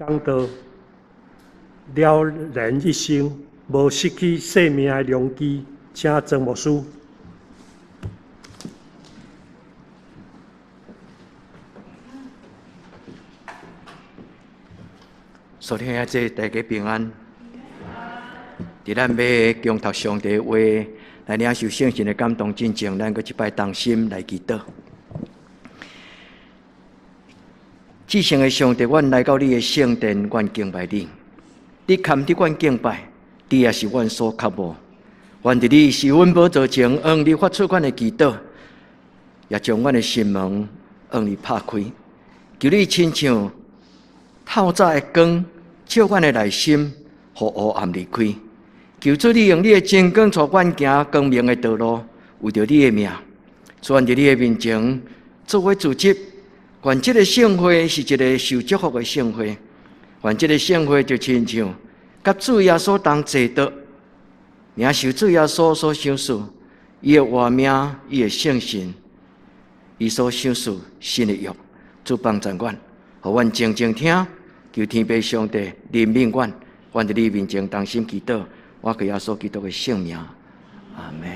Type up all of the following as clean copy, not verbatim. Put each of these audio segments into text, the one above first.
講道，了然一生，無失去生命的良機，請曾牧師。所聽的這大家平安。佇咱欲恭讀上帝話，來領受聖神的感動進前，咱閣一擺同心來祈禱。至聖的上帝，阮來到你的聖殿，阮敬拜你。你堪得阮敬拜，你也是阮所渴慕。願佇你施恩寶座前，向你發出阮的祈禱，也將阮的心門向你拍開。求你親像透早的光，照阮的內心，予烏暗離開。求主你用你的真光，帶阮行光明的道路，為著你的名，主阮佇你的面前做伙組織。願這個聖會是一個受祝福的聖會，願這個聖會就親像佮主耶穌同齊的，領受主耶穌所賞賜，伊的活命，伊的聖神，伊所賞賜新的約，主幫助阮，予阮靜靜聽，求天父上帝憐憫阮，阮佇你面前同心祈禱，我靠耶穌基督的聖名，阿門。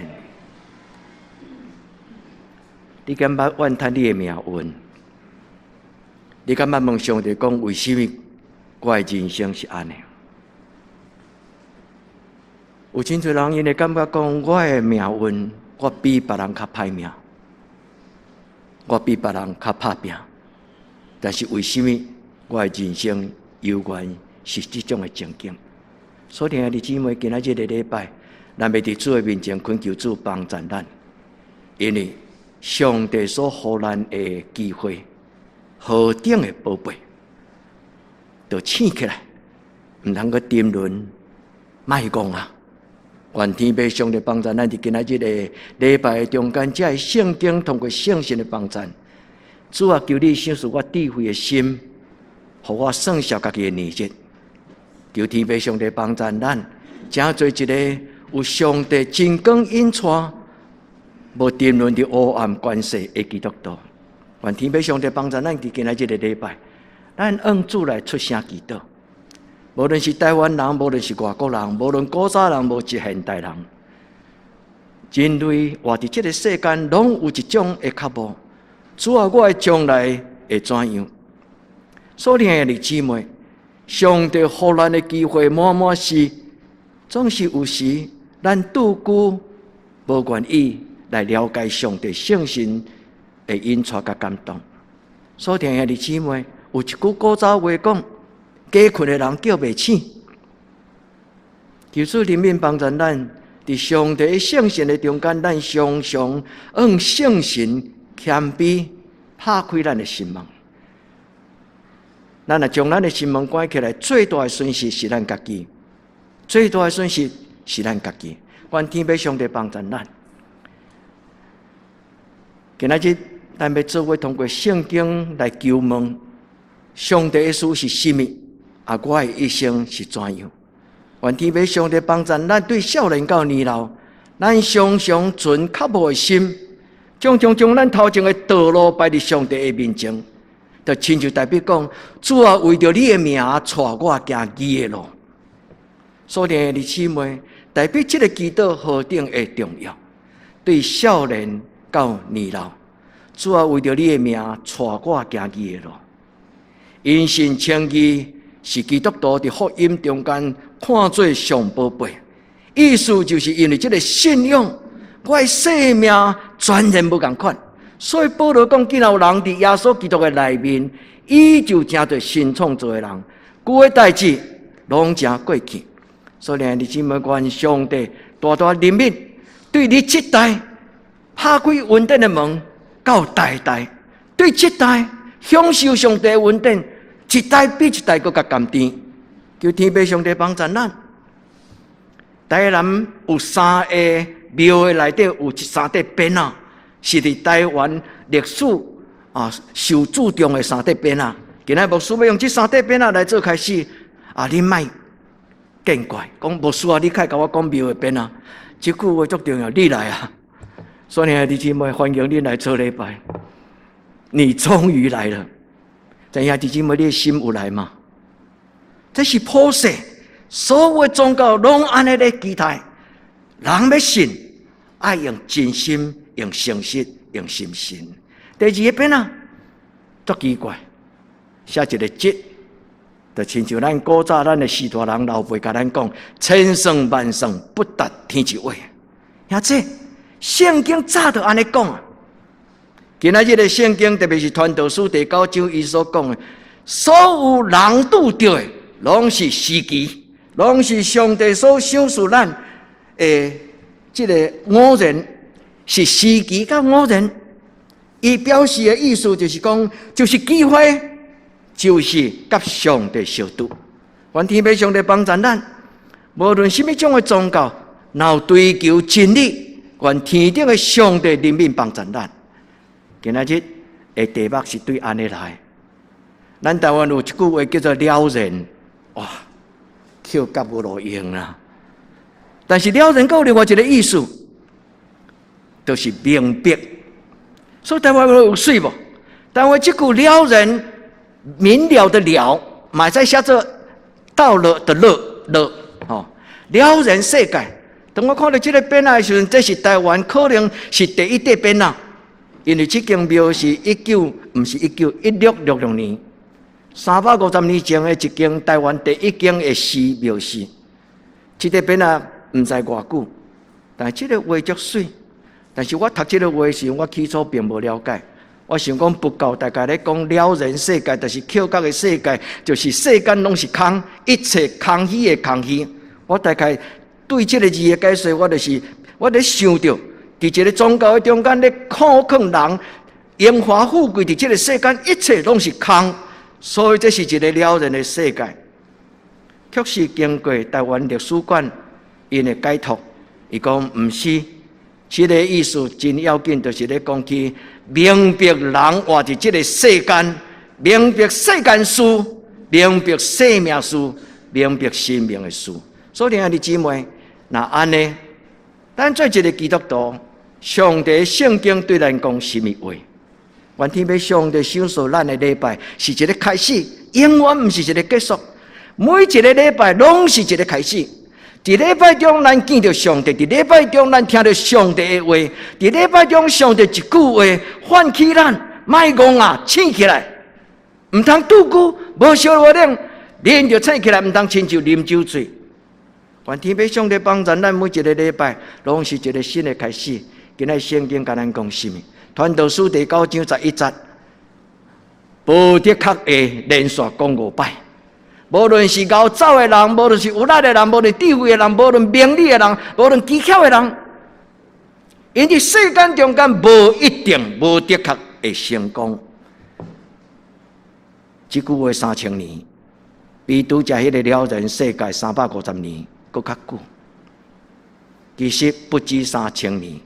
你敢捌怨嘆你的命運？你敢捌問上帝講，為啥物我的人生是按呢？有真濟人𪜶會感覺講，我的命運，我比別人較歹命，我比別人較拍拚，但是為啥物我的人生猶原是這種的情景？所以，兄弟姊妹，今仔日這個禮拜，咱欲佇主的面前懇求主幫助咱，因為上帝所予咱的機會，何等的寶貝，著醒起來，毋通閣沉淪，莫戇啊！願天父上帝幫助咱佇今仔日的禮拜的中間，這个聖經通過聖神的幫助，主啊，求你賞賜我智慧的心，予我算數家己的年日。求天父上帝幫助咱，成做一个有上帝真光引帶，無沉淪佇黑暗權勢的基督徒。願天父上帝幫助咱佇今仔這个禮拜，咱向主來出聲祈禱。無論是台灣人，無論是外國人，無論古早人，無一現代人，人類活佇這个世間，攏有一種的渴慕。主啊，我的將來會怎樣？所以，兄弟姊妹，上帝予咱的機會，滿滿是，總是有時咱拄久無願意來了解上帝聖神的引帶佮感動。所以，兄弟姊妹，有一句古早話講：加睏的人叫袂醒。求主憐憫幫助咱，佇上帝聖神的中間，咱常常向聖神謙卑，拍開咱的心門。咱若將咱的心門關起來，最大的損失是咱家己。最大的損失是咱家己。願天父上帝幫助咱。今仔日咱欲做伙通過聖經來求問上帝的事是啥物？啊，我的一生是怎樣？願天父上帝幫助咱，對少年到年老，咱常常存渴慕的心，常常將咱頭前的道路擺佇上帝的面前，就親像大衛講：主啊，為著你的名，帶我行義的路。所以，兄弟姊妹，大衛這个祈禱何等的重要？對少年到年老，主啊，為著你的名，帶我行義的路。因信稱義是基督徒佇福音中間看做上寶貝，意思就是因為這个信仰，我的生命全然無仝款。所以保羅講，既然有人佇耶穌基督的內面，伊就成做新創造的人，舊的代誌攏成過去。所以兄弟姊妹，願上帝大大憐憫，對你這代拍開恩典的門，到代代對這代享受上帝的恩典，一代比一代閣較甘甜。求天父上帝幫助咱。台南有三个廟的內底有三塊匾仔，是佇台灣歷史啊受注重的三塊匾仔。今仔牧師欲用這三塊匾仔來做開始，啊，你莫見怪，講牧師啊，你較會共我講廟的匾仔，這句話足重要，你來啊！所以兄弟姊妹，歡迎你來做禮拜。你終於來了，知影弟姊妹，你的心有來嗎？這是普世，所有宗教攏按呢咧期待，人欲信，愛用真心、用誠實、用心信。第二個邊啊，足奇怪，寫一個節，就親像咱古早咱的序大人老輩共咱講，千算萬算不達天一話。兄弟，聖經早就按呢講啊。今仔日的聖經，特別是傳道書第九章，伊所講的，所有人拄著的，攏是時機，攏是上帝所賞賜咱的這个偶然，是時機佮偶然。伊表示的意思就是講，就是機會，就是佮上帝相拄。願天父上帝幫助咱，無論啥物種的宗教，若有追求真理，願天頂的上帝憐憫幫助咱。今仔日的題目是對按呢來。咱台灣有一句話叫做了然，哇，抾甲無路用啦。但是了然閣有另外一個意思，就是明白。所以台灣話有媠無？台灣這句了然，明了的了，嘛會使寫做到了的了了，吼，了然世界。當我看著這个匾仔的時陣，這是台灣可能是第一塊匾仔，因為這間廟是一九，毋是19，1666年，350年前的一間台灣第一間的寺廟寺。這塊匾仔毋知偌久，但是這个畫足媠。但是我讀這个畫時，我起初並無了解。我想講佛教大概咧講了然世界，就是抾覺的世界，就是世間攏是空，一切空虛的空虛。我大概對這个字的解釋，我就是我咧想著，佇一个宗教的中間咧苦勸人，榮華富貴佇這个世間一切攏是空，所以這是一个了然的世界。卻是經過台灣歷史館𪜶的解讀，伊講毋是。這个意思真要緊，就是咧講起明白人活佇這个世間，明白世間事，明白生命事，明白生命的事。所以，兄弟姊妹，若按呢，咱做一个基督徒，上帝聖經對咱講啥物話？願天父上帝賞賜咱的禮拜是一个開始，永遠毋是一个結束。每一个禮拜攏是一个開始。佇禮拜中，咱見著上帝；佇禮拜中，咱聽著上帝的話；佇禮拜中，上帝一句話喚起咱，莫戇啊，醒起來，毋通拄久，無燒無冷，恁就醒起來，毋通親像啉酒醉。願天父上帝幫助咱每一个禮拜，攏是一个新的開始。今仔聖經共咱講啥物？傳道書第九章11節，無的確會連續講五擺。無論是𠢕走的人，無論是有力的人，無論智慧的人，無論明理的人，無論機巧的人，𪜶佇世間中間無一定無的確會成功。這句話3000年，比拄才彼个了然世界350年閣較久。其實不止三千年，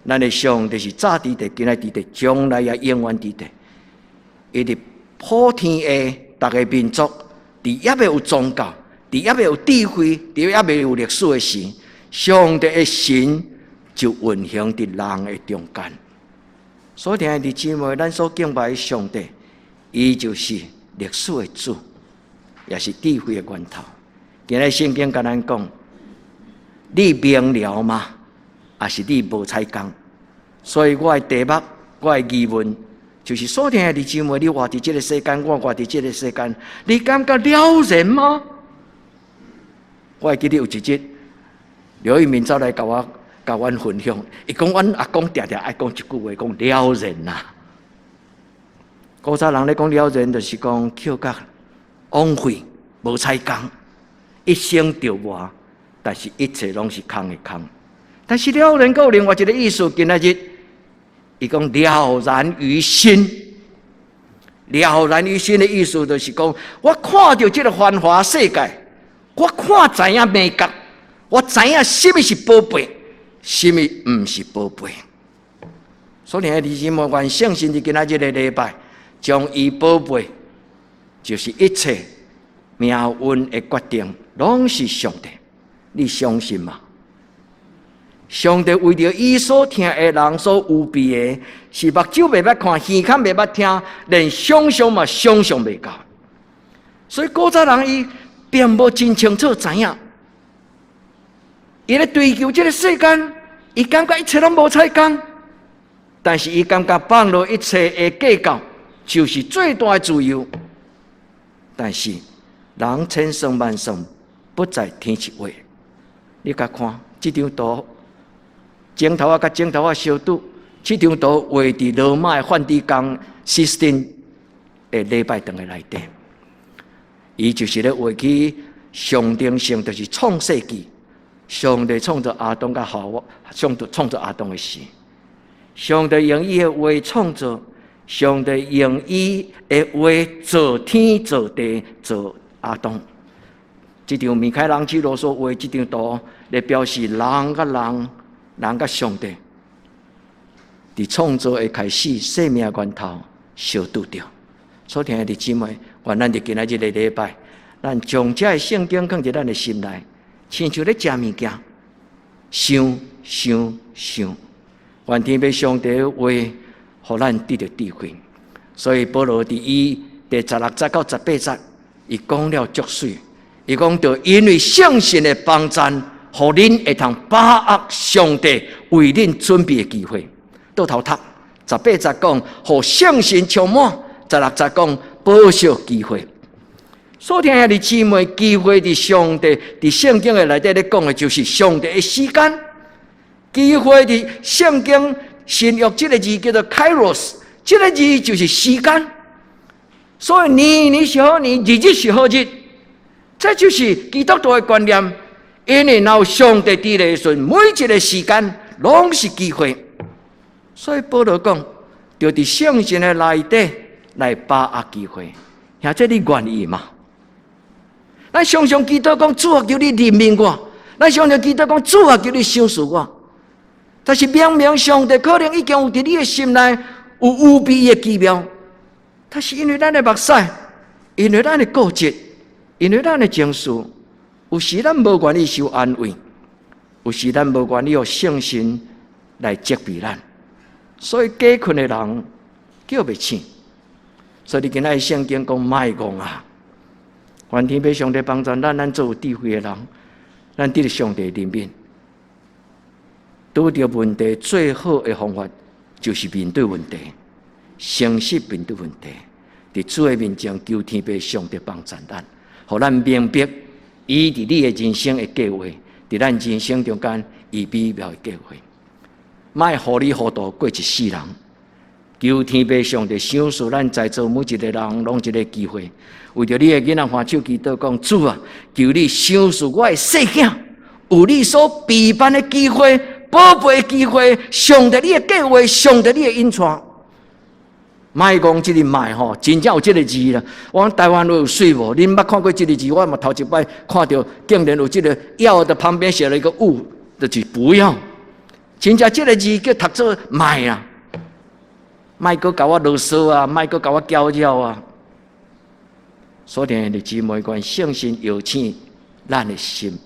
咱的上帝是早佇佇，今仔佇佇，將來也永遠佇佇。伊佇普天下逐个民族，佇猶未有宗教，佇猶未有智慧，佇猶未有歷史的時，上帝的神就運行佇人的中間。所以，兄弟姊妹，咱所敬拜的上帝，伊就是歷史的主，也是智慧的源頭。今日聖經共咱講，你明了嗎？抑是你無彩工？所以我的題目，我的疑問，就是所聽的姊妹，你活佇這个世間，我活佇這个世間，你感覺了然嗎？我會記得有一日，劉一鳴走來共阮分享，伊講阮阿公定定愛講一句話，講了然啊。古早人咧講了然，就是講抾覺枉費，無彩工，一生著磨，但是一切攏是空的空。但是了然閣有另外一个意思，今仔日伊講了然於心，了然於心的意思就是講，我看著這个繁華世界，我看知影眉角，我知影啥物是寶貝，啥物毋是寶貝。所以，兄弟姊妹，願聖神佇今仔日个禮拜，將伊寶貝，就是一切命運的決定，攏是上帝。你相信嗎？上帝為著伊所疼的人所預備的，是目睭袂捌看，耳孔袂捌聽，連想象嘛想象袂到。所以古早人伊並無真清楚知影。伊咧追求這个世間，伊感覺一切攏無彩工，但是伊感覺放落一切的計較，就是最大的自由。但是人千算萬算，不在天一畫。你共看這張圖，鐘頭仔佮鐘頭仔相拄，這張圖畫佇羅馬的梵蒂岡西斯汀的禮拜堂的內底，伊就是咧畫起象徵性，就是創世紀，上帝創造亞當佮夏娃，上帝創造亞當的時，上帝用伊的話創造，上帝用伊的話造天造地造亞當。這張米開朗基羅所畫這張圖，來表示人佮人，人佮上帝，佇創造的開始，生命源頭相拄著。所聽的姊妹，願咱佇今仔日的禮拜，咱將這个聖經放佇咱的心內，親像咧食物件，想想想，願天父上帝的話，予咱得著智慧。所以保羅佇伊第16節到18節，伊講了足媠，伊講著因為聖神的幫贊，予恁會通把握上帝為恁準備的機會。倒頭讀十八節講，予聖神充滿；十六節講，保守機會。所聽的姊妹，機會佇上帝佇聖經的內底咧講的，就是上帝的時間。機會佇聖經新約這个字叫做 Kairos，這个字就是時間。所以年年是好年，日日是好日，這就是基督徒的觀念。因為若有上帝佇咧時陣，每一个時間攏是機會。所以保羅講，就佇聖神的內底來把握機會。兄弟，你願意嗎？咱常常祈禱講，主啊，求你憐憫我；咱常常祈禱講，主啊，求你賞賜我。但是明明上帝可能已經有佇你的心內有預備的奇妙，但是因為咱的目屎，因為咱的固執，因為咱的情緒，有時咱無願意受安慰，有時咱無願意予聖神來責備咱，所以假睏的人叫袂醒。所以你今仔日聖經講莫戇啊！願天父上帝幫助咱，咱做有智慧的人，咱佇上帝裡面，拄著問題最好的方法就是面對問題，誠實面對問題，佇主的面前求天父上帝幫助咱，予咱明白伊佇你的人生的計劃，佇咱人生中間伊美妙的計劃，莫糊裡糊塗過一世人。求天父上帝賞賜咱在座每一个人攏一个機會，為著你的囡仔揮手祈禱講，主啊，求你賞賜我的細囝，有你所備辦的機會，寶貝的機會，上帝你的計劃，上帝你的引帶。莫講這个莫吼，真正有這个字啦。我講台灣話有媠無？恁捌看過這个字？我嘛頭一擺看著，竟然有這个要的旁邊寫了一個勿，就是不要。真正這个字叫讀做莫啊。莫閣共我囉嗦啊！莫閣共我攪擾啊！所聽的姊妹，願聖神搖醒咱的心，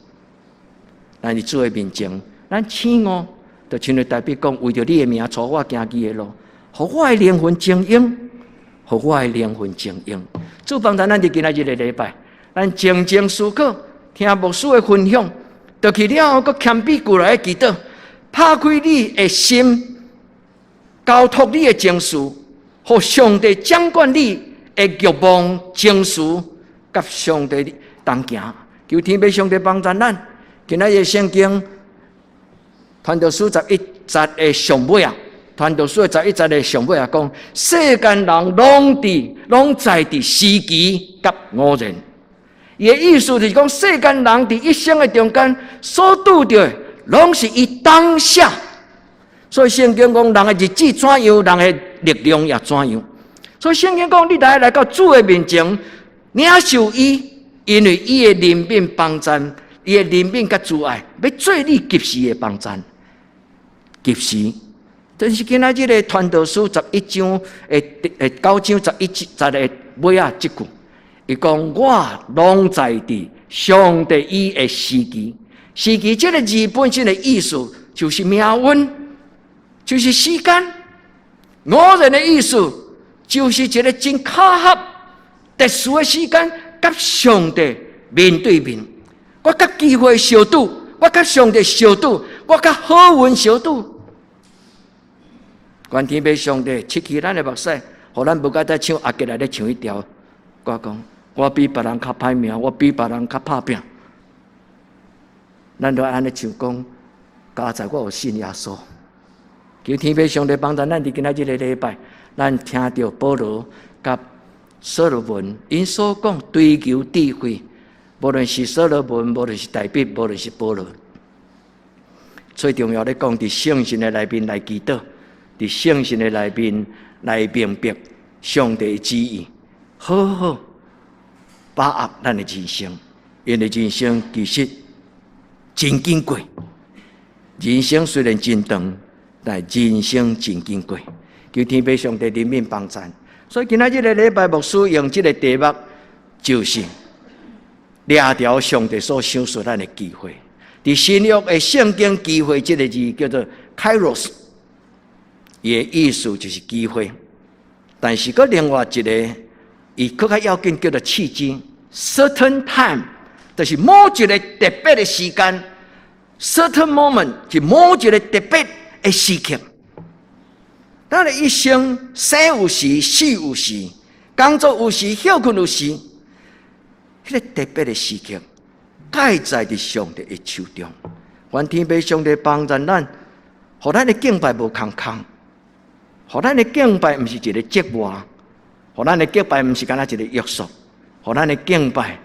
咱佇主的面前，咱醒悟，就親像大衛講，為著你的名，帶我行義的路，予我的靈魂晶瑩，予我的靈魂晶瑩。主幫助咱佇今仔日的禮拜，咱靜靜思考，聽牧師的分享，轉去了後，閣謙卑過來祈禱，拍開你的心。交託你的情緒，予上帝掌管你的慾望、情緒，佮上帝同行。求天父上帝幫助咱。今仔日聖經，傳道書十一節的上尾啊，傳道書的十一節的上尾啊，講世間人攏在佇時機佮偶然。伊的意思就是講，世間人佇一生的中間所拄著的，攏是伊當下。所以聖經講，人的日子怎樣，人的力量也怎樣。所以聖經講，你來到主的面前，領受伊，因為伊的憐憫幫贊，伊的憐憫佮慈愛，欲做你及時的幫贊。及時，就是今仔這个傳道書十一章的九章十一節的尾仔這句，伊講我攏在佇上帝伊的時機，時機這个字本身的意思就是命運。就是時間，偶然的意思就是一个真巧合、特殊的時間，佮上帝面對面，我佮機會相拄，我佮上帝相拄，我佮好運相拄。願天父上帝拭去咱的目屎，予咱無愛再唱亞吉來咧唱彼條歌講，我比別人較歹命，我比別人較拍拚。咱都按呢唱講，佳哉我有信耶穌。求天父上帝幫助咱佇今仔這个禮拜，咱聽著保羅佮所羅門𪜶所講追求智慧，無論是所羅門，無論是大衛，無論是保羅，最重要咧講，佇聖神的內面來祈禱，佇聖神的內面來明白上帝的旨意，好好把握咱的人生，因為人生其實真緊過。人生雖然真長，但人生真緊過。求天父上帝憐憫幫助。所以今仔這个禮拜牧師用這个題目，就是掠著上帝所賞賜咱的機會。佇新約的聖經，機會這个字叫做 Kairos，伊的意思就是機會。但是閣另外一个，伊閣較要緊叫做契機，certain time，就是某一个特別的時間，certain moment 是某一个特別的時刻。咱的一生生有時，死有時，工作有時，歇睏有時，彼個特別的時刻，蓋在佇上帝的手中。願天父上帝幫助咱，予咱的敬拜無空空，予咱的敬拜毋是一個折磨，予咱的敬拜毋是干焦一個約束，予咱的敬拜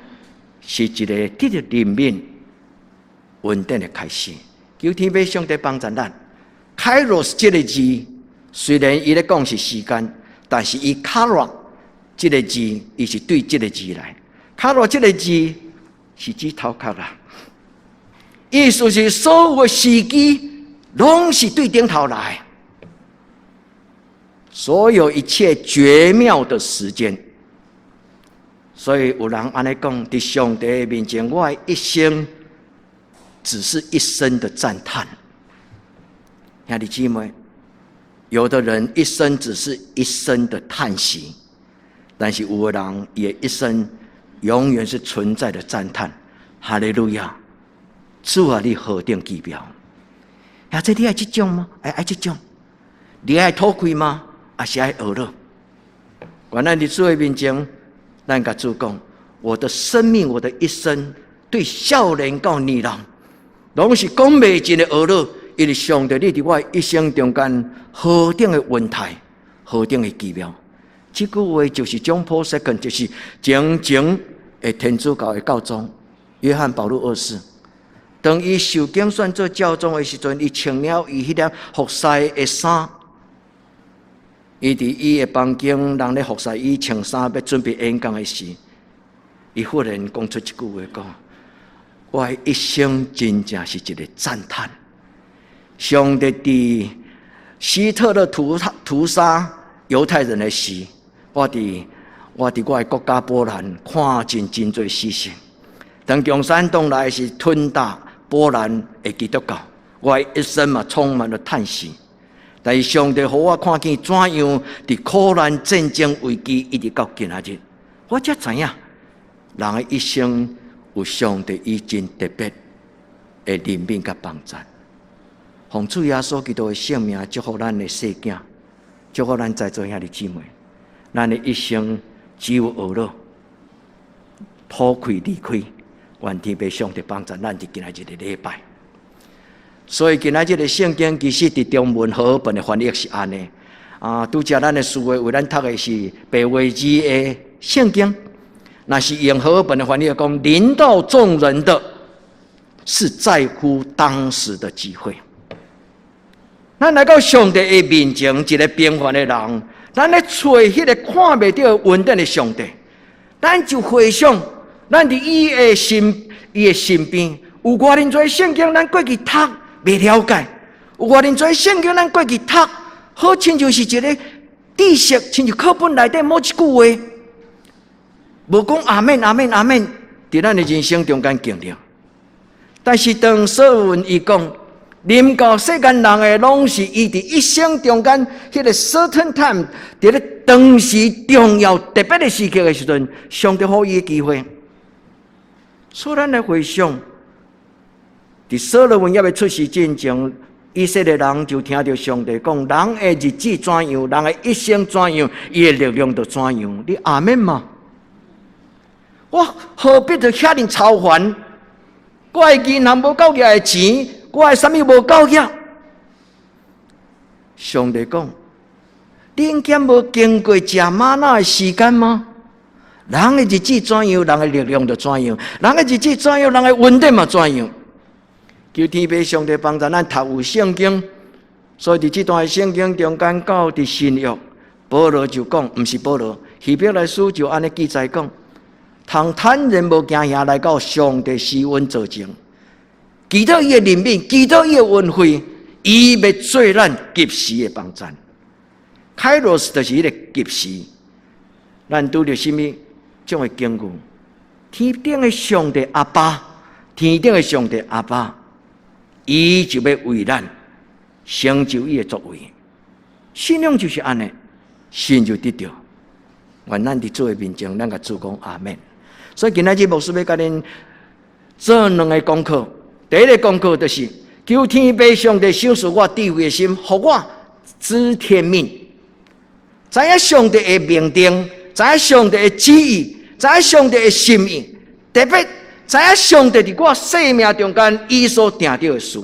是一個得著憐憫恩典的開始。求天父上帝幫助咱。Kairos 這个字，雖然伊咧講是時間，但是伊 Kara 這个字，伊是對這个字來。Kara 這个字是指頭殼啦，意思是所有的時機攏是對頂頭來，所有一切絕妙的時間。所以有人按呢講，佇上帝面前，我的一生只是一生的讚嘆。兄弟姊妹，有的人一生只是一生的嘆息，但是有的人也一生永遠是存在的讚嘆。哈利路亞！主啊，你何等奇妙！啊，這你愛這種嗎？愛這種？你愛討氣嗎？抑是愛呵咾？願咱佇主的面前，咱共主講：我的生命，我的一生，對少年到年老，攏是講袂盡的呵咾。因為上帝，你佇我一生中間何等的恩待，何等的奇妙。這句話就是 John Paul II，就是前前的天主教的教宗約翰保祿二世。當伊受揀選做教宗的時陣，伊穿了伊彼件服侍的衫，伊佇伊的房間，人咧服侍伊穿衫，欲準備演講的時，伊忽然講出一句話講：我的一生真正是一個讚嘆。上帝佇希特勒屠殺猶太人的時，我佇我的國家波蘭看盡真濟死刑。當共產黨來時吞打波蘭的基督教，我的一生嘛充滿了嘆息。但是上帝予我看見怎樣佇苦難戰爭危機一直到今仔日，我才知影人的一生有上帝伊真特別的憐憫佮幫助。奉主耶穌基督的聖名，祝福咱的細囝，祝福咱在座兄弟姊妹。咱的一生只有呵咾，討氣離開，願天父上帝幫助咱佇今仔日的禮拜。所以今仔日的聖經其實佇中文和合本的翻譯是按呢。啊，拄才咱的司會為咱讀的是白話字的聖經，若是用和合本的翻譯講，臨到眾人的，是在乎當時的機會。咱來到上帝的面前，一個平凡的人，咱咧揣彼個看袂著恩典的上帝，咱就回想，咱佇伊的身邊，有偌爾濟聖經，咱過去讀袂了解；有偌爾濟聖經，咱過去讀，好親像是一個知識，親像課本內底某一句話，無講阿們阿們阿們，佇咱的人生中間經歷。但是當所羅門伊講，臨到世間人的，攏是伊佇一生中間，彼個 certain time，佇咧當時重要特別的時刻的時陣，上帝予伊的機會。所以咱來回想，佇所羅門猶未出世進前，以色列人就聽著上帝講：人的日子怎樣，人的一生怎樣，伊的力量就怎樣。你阿們嗎？我何必著遐爾操煩？我的銀行無夠額的錢，我的啥物無夠額？上帝講：恁敢無經過食嗎哪的時間嗎？人的日子怎樣，人的力量就怎樣；人的日子怎樣，人的恩典嘛怎樣。求天父上帝幫助咱讀有聖經，所以佇這段聖經中間到佇新約，保羅就講，毋是保羅，希伯來書就按呢記載講，通坦然無驚嚇來到上帝施恩座前，祈禱伊的憐憫，祈禱伊的恩惠，伊欲做咱及時的幫贊。Kairos 就是彼個及時，咱拄著啥物種的境遇，天頂的上帝阿爸，天頂的上帝阿爸，伊就欲為咱成就伊的作為。信仰就是按呢，信就得著。願咱佇主的面前，咱共主講阿們。所以今仔日牧師欲共恁做兩个功課。第一个功課就是求天父上帝賞賜我智慧的心，予我知天命，知影上帝的命定，知影上帝的旨意，知影上帝的心意，特別知影上帝佇我生命中間伊所定著的事。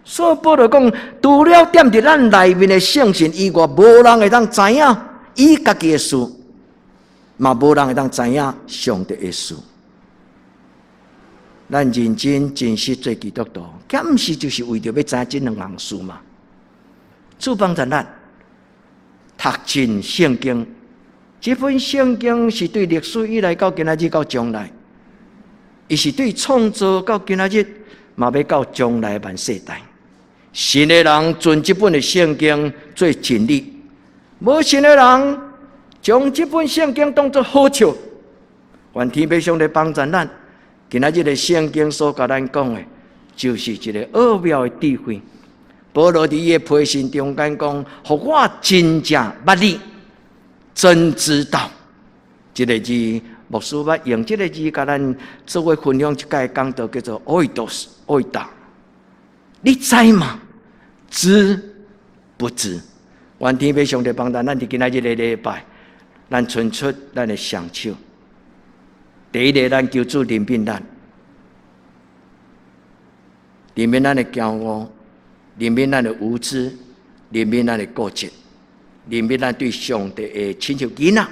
所以保羅講，除了踮佇咱內面的聖神以外，無人會當知影伊家己的事，嘛無人會當知影上帝的事。咱認真真實做基督徒，敢毋是就是為著欲知影這兩項事嘛？主幫助咱讀進聖經，這本聖經是對歷史以來到今仔日到將來，伊是對創造到今仔日，嘛欲到將來萬世代。信的人遵這本的聖經做真理，無信的人將這本聖經當作好笑。願天父上帝幫助咱。今仔日的聖經所共咱講的，就是一个奧妙的智慧。保羅佇伊的批信中間講，予我真正捌你，真知道。這个字，牧師捌用這个字共咱做伙分享一擺講道，叫做 oidos，oida。你知嗎？知不知？願天父上帝幫助咱佇今仔日的禮拜，咱伸出咱的雙手。第一个，咱求主憐憫咱，憐憫咱的驕傲，憐憫咱的無知，憐憫咱的固執，憐憫咱對上帝的親像囡仔，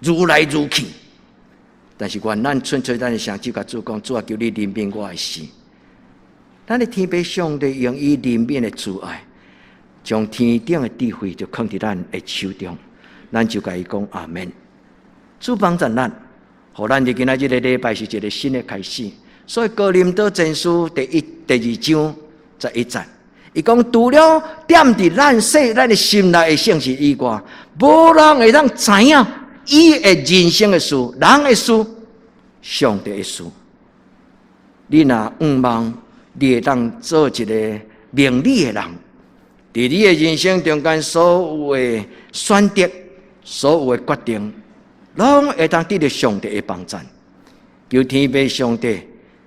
愈來愈去。但是願咱伸出咱的雙手，共主講：主啊，求你憐憫我的心。咱的天父上帝用伊憐憫的慈愛，將天頂的智慧就囥佇咱的手中，咱就共伊講阿們。主幫助咱，予咱佇今仔日个禮拜是一个新的開始。所以哥林多前書第二章11節，伊講除了踮佇咱世咱的心內的聖神以外，無人會當知影伊的人生的事，人的事，上帝的事。你若向望，你會當做一个明理的人，佇你的人生中間所有的選擇、所有的決定，攏會當得著上帝的幫贊。求天父上帝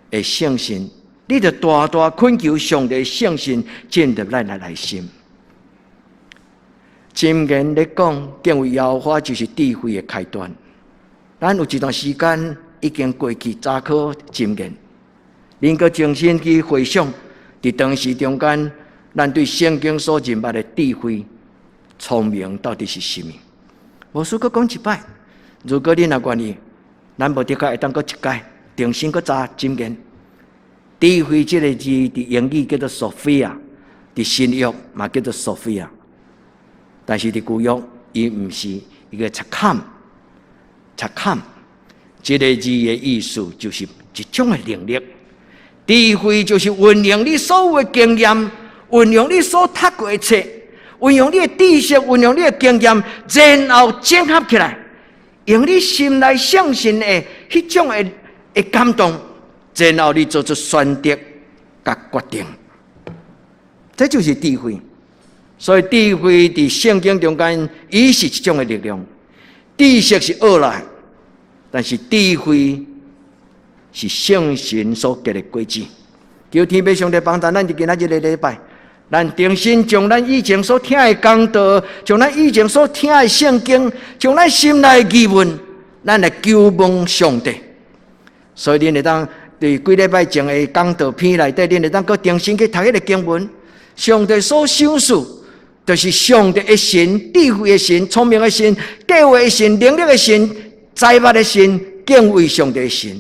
的聖神，你著大大懇求上帝聖神進入咱的內心。箴言咧講，敬畏耶和華就是智慧的開端。咱有一段時間已經過去，查考箴言，恁閣重新去回想，佇當時中間，咱對聖經所認捌的智慧、聰明到底是啥物？無需閣講一擺。如果恁若願意，咱無的確會當閣一擺，重新閣查箴言。智慧這个字，佇英語叫做 Sophia，佇新約嘛叫做 Sophia，但是佇舊約，伊毋是一个 chakam，chakam，這个字的意思就是一種的能力。智慧就是運用你所有的經驗，運用你所讀過的冊，運用你的知識，運用你的經驗，然後整合起來，用你心內相信的彼種的感動，然後你做出選擇佮決定，這就是智慧。所以智慧佇聖經中間，伊是一種的力量。知識是學來，但是智慧是聖神所結的果子。求天父上帝幫助咱佇今仔日个禮拜，咱重新將咱以前所聽的講道，將咱以前所聽的聖經，將咱心內的疑問，咱來求問上帝。所以，恁會當佇幾禮拜前的講道片內底，恁會當閣重新去讀彼个經文。上帝所賞賜，就是上帝的神、智慧的神、聰明的神、計劃的神、能力的神、才捌的神、敬畏上帝的神。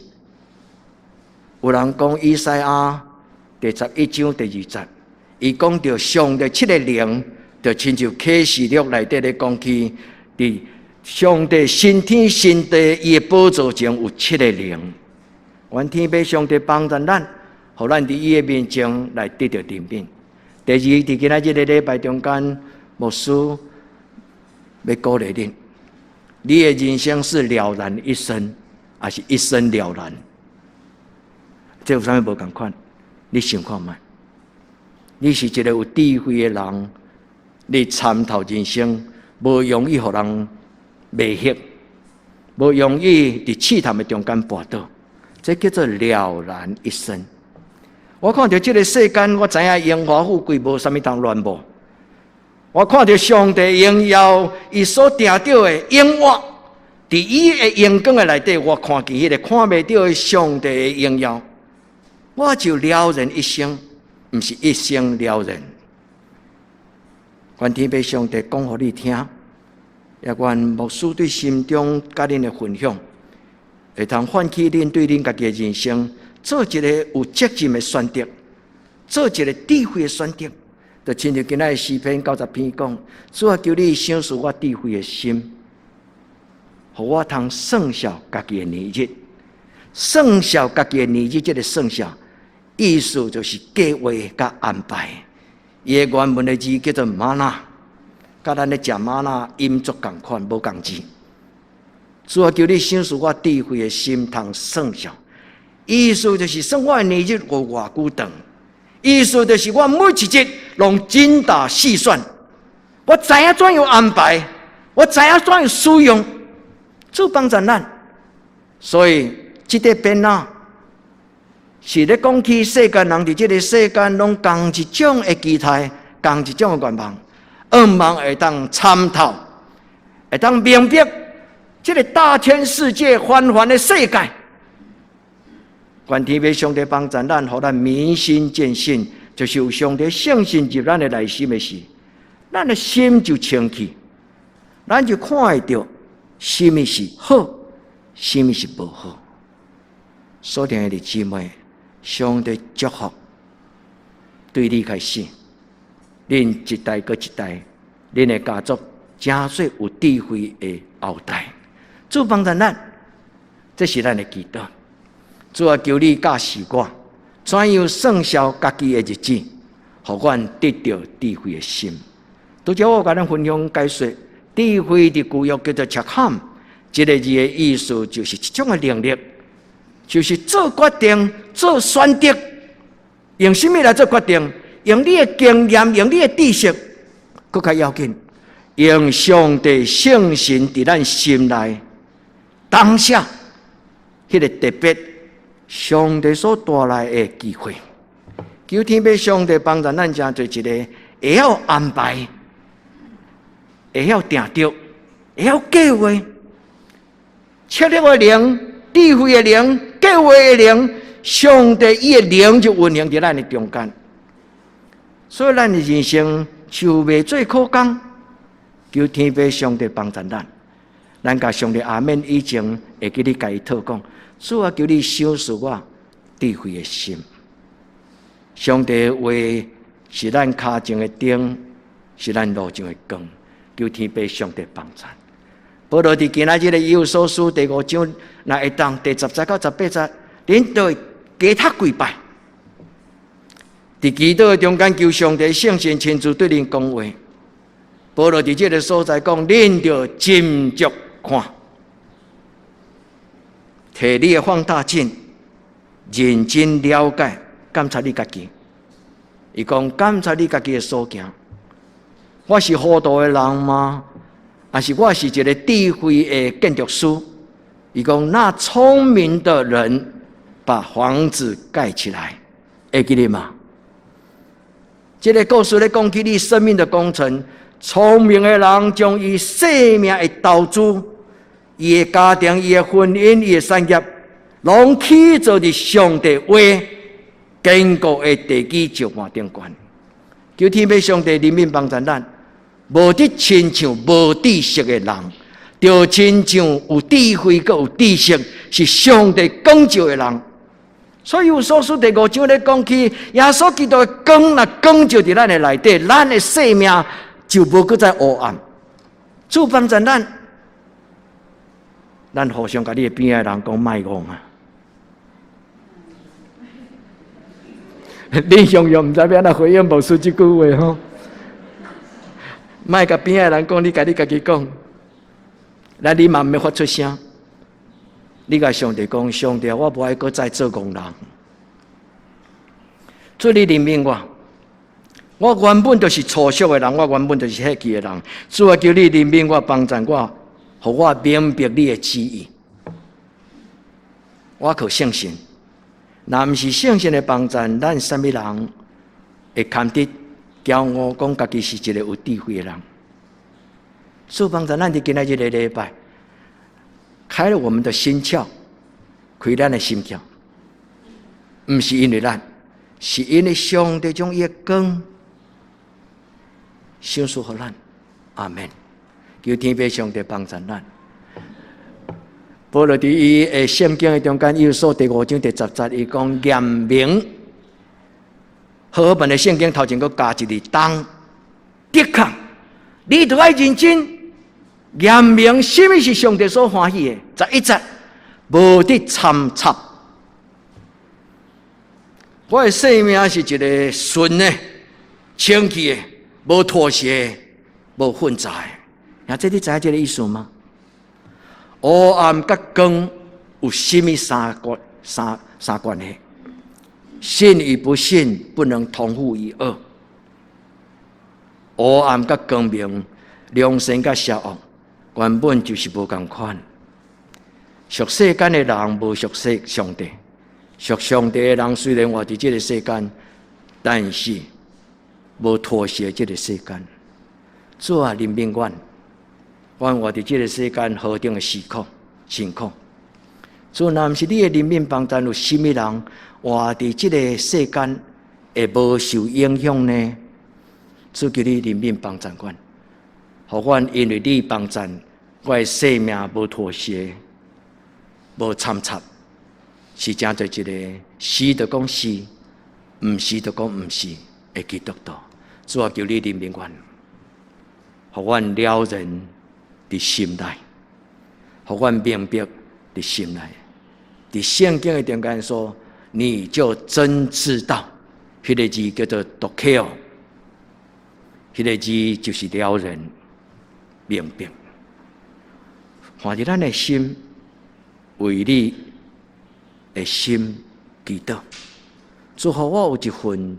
有人講以賽亞第11章第2節，伊講著上帝七個靈，就親像啟示錄內底咧講起，佇上帝新天新地，伊的寶座前有七個靈。願天父上帝幫助咱，予咱佇伊的面前來得著憐憫。第二，佇今仔日个禮拜中間，牧師欲鼓勵恁，你的人生是了然一生，抑是一生了然？這有啥物無仝款？你想看覓？你是一个有智慧的人，你參透人生，無容易予人迷惑，無容易佇試探的中間跋倒，這叫做了然一生。我看著這个世間，我知影榮華富貴無啥物通戀慕。我看著上帝榮耀，伊所定著的永活，佇伊的榮光的內底，我看見彼个看袂著的上帝的榮耀，我就了然一生，毋是一生了然。願天父上帝講予你聽，也願牧師對心中佮恁的分享，會通喚起恁對恁家己的人生做一個有責任的選擇，做一個智慧的選擇。就親像今仔的詩篇90篇講：主啊，求你賞賜我智慧的心，予我通算數家己的年日，算數家己的年日，這个算數意思就是計劃佮安排。伊的原文的字叫做嗎哪，佮咱咧食嗎哪音足仝款，無仝字。主啊，求你賞賜我智慧的心，通算數。意思就是算我的年日有偌久長，意思就是我每一日攏精打細算，我知影怎樣安排，我知影怎樣使用，主幫助咱。所以這個編仔是咧講起世間人佇這个世間攏仝一種的期待，仝一種的願望，向望會當參透，會當明白這个大千世界紛繁的世界。願天父上帝幫助咱，予咱明心見性，就是有上帝聖神入咱的內心的時，咱的心就清氣，咱就看會著啥物是好，啥物是無好。所聽的姊妹，上帝祝福對你開始，恁一代閣一代，恁的家族成做有智慧的後代。主幫助咱，這是咱的祈禱。主啊，求你教示我，怎樣算數家己的日子，予阮得著智慧的心。拄才我共咱分享解說，智慧佇舊約叫做赤坎，這个字的意思就是一種的能力，就是做決定、做選擇，用啥物來做決定？用你的經驗，用你的知識，閣較要緊，用上帝聖神佇咱心內當下彼个特別。上帝所帶來的機會，求天父上帝幫助咱，成做一个會曉安排、會曉定著、會曉計劃、策略的靈、智慧的靈、計劃的靈，上帝伊的靈就運行佇咱的中間，所以咱的人生就袂做苦工。求天父上帝幫助咱，咱共上帝阿們以前會記得共伊討講。主啊，求你賞賜我智慧的心。上帝的話是咱跤前的燈，是咱路上的光。求天父上帝幫助。保羅佇今仔日的以弗所書第五章，若會當第10節到18節，恁都會加讀幾擺。佇祈禱的中間，求上帝聖神親自對恁講話。保羅佇這个所在講，恁著斟酌看。提你的放大鏡，認真了解、檢查你家己。伊講檢查你家己的所行。我是糊塗的人嗎？抑是我是一个智慧的建築師？伊講那聰明的人，把房子蓋起來，會記得嗎？這个故事咧講起你生命的工程，聰明的人將伊生命的投資、伊的家庭、伊的婚姻、伊的產業，攏起造佇上帝話堅固的地基石盤頂懸。求天父上帝憐憫幫助咱，無得親像無知識的人，著親像有智慧閣有知識，是上帝光照的人。所以以弗所書第五章咧講起，耶穌基督的光若光照佇咱的內底，咱的生命就無閣再黑暗。主幫助咱，咱互相共你的邊仔的人講莫戇啊！你常常毋知欲按怎回應牧師這句話吼，莫共邊仔的人講，你共你家己講，咱你嘛毋免發出聲。你共上帝講，上帝，我無愛閣再做戇人。主你憐憫我，我原本就是粗俗的人，我原本就是血氣的人。主啊，求你憐憫我，幫助我，予我明白你的旨意。我靠聖神，若毋是聖神的幫助，咱啥物人會堪得驕傲講家己是一个有智慧的人？主幫助咱佇今仔日个禮拜，開了我們的心竅，開咱的心竅，毋是因為咱，是因為上帝將伊的光賞賜予咱。阿門。求天父上帝幫助咱。保羅佇伊的聖經的中間，以弗所第五章第十節，伊講驗明和合本的聖經頭前閣加一字當，的確，你著愛認真。驗明啥物是上帝所歡喜的，十一節無得摻插。我的生命是一个純的、清氣的、無妥協、無混雜的。啊，這你知影這个意思嗎？黑暗佮光有啥物三關係？信與不信不能同負一軛。黑暗佮光明，良善佮邪惡，原本就是無仝款。屬世間的人無屬世上帝，屬上帝的人雖然活佇這个世間，但是無妥協這个世間。主啊，憐憫阮，阮活佇這个世間何等的辛苦，辛苦。主，若毋是你的憐憫幫助，有啥物人活佇這个世間會無受影響呢？主求你憐憫幫助阮，予阮因為你幫助，我的生命無妥協，無摻插，是成做一個是就講是，毋是就講毋是的基督徒。主啊，求你憐憫阮，予阮了然佇心內，予阮明白佇心內。佇聖經的中間說，你就真知道，彼个字叫做 dokeo，彼个字就是了然明白。看佇咱的心，為你的心祈禱，祝福我有一份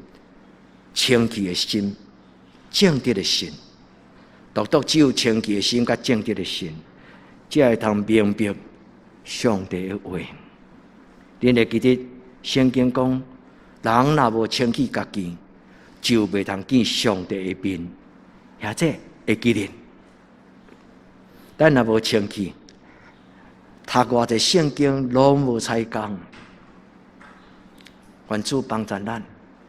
清氣的心、正直的心。獨獨只有清氣的心佮正直的心，才會通明白上帝的話。恁會記得聖經講，人若無清氣家己，就袂通見上帝的面。或者會記得，咱若無清氣，讀偌濟聖經攏無彩工。願主幫助咱，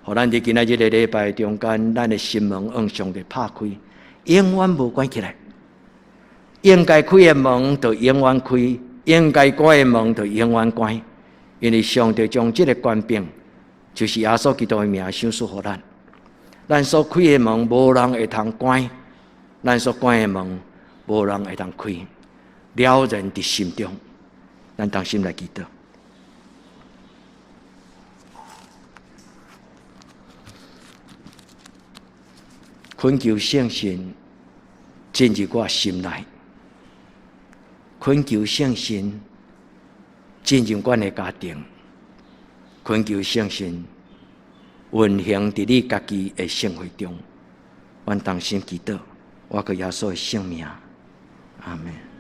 予咱佇今仔日个禮拜中間，咱的心門向上帝拍開，永遠無關起來。應該開的門就永遠開，應該關的門就永遠關。因為上帝將這个權柄，就是耶穌基督的名賞賜予咱。咱所開的門，無人會通關；咱所關的門，無人會通開。了然佇心中，咱同心來祈禱。懇求聖神進入我心內，懇求聖神進入阮的家庭，懇求聖神運行佇你家己的聖會中。阮同心祈禱，我閣耶穌的聖名，阿們。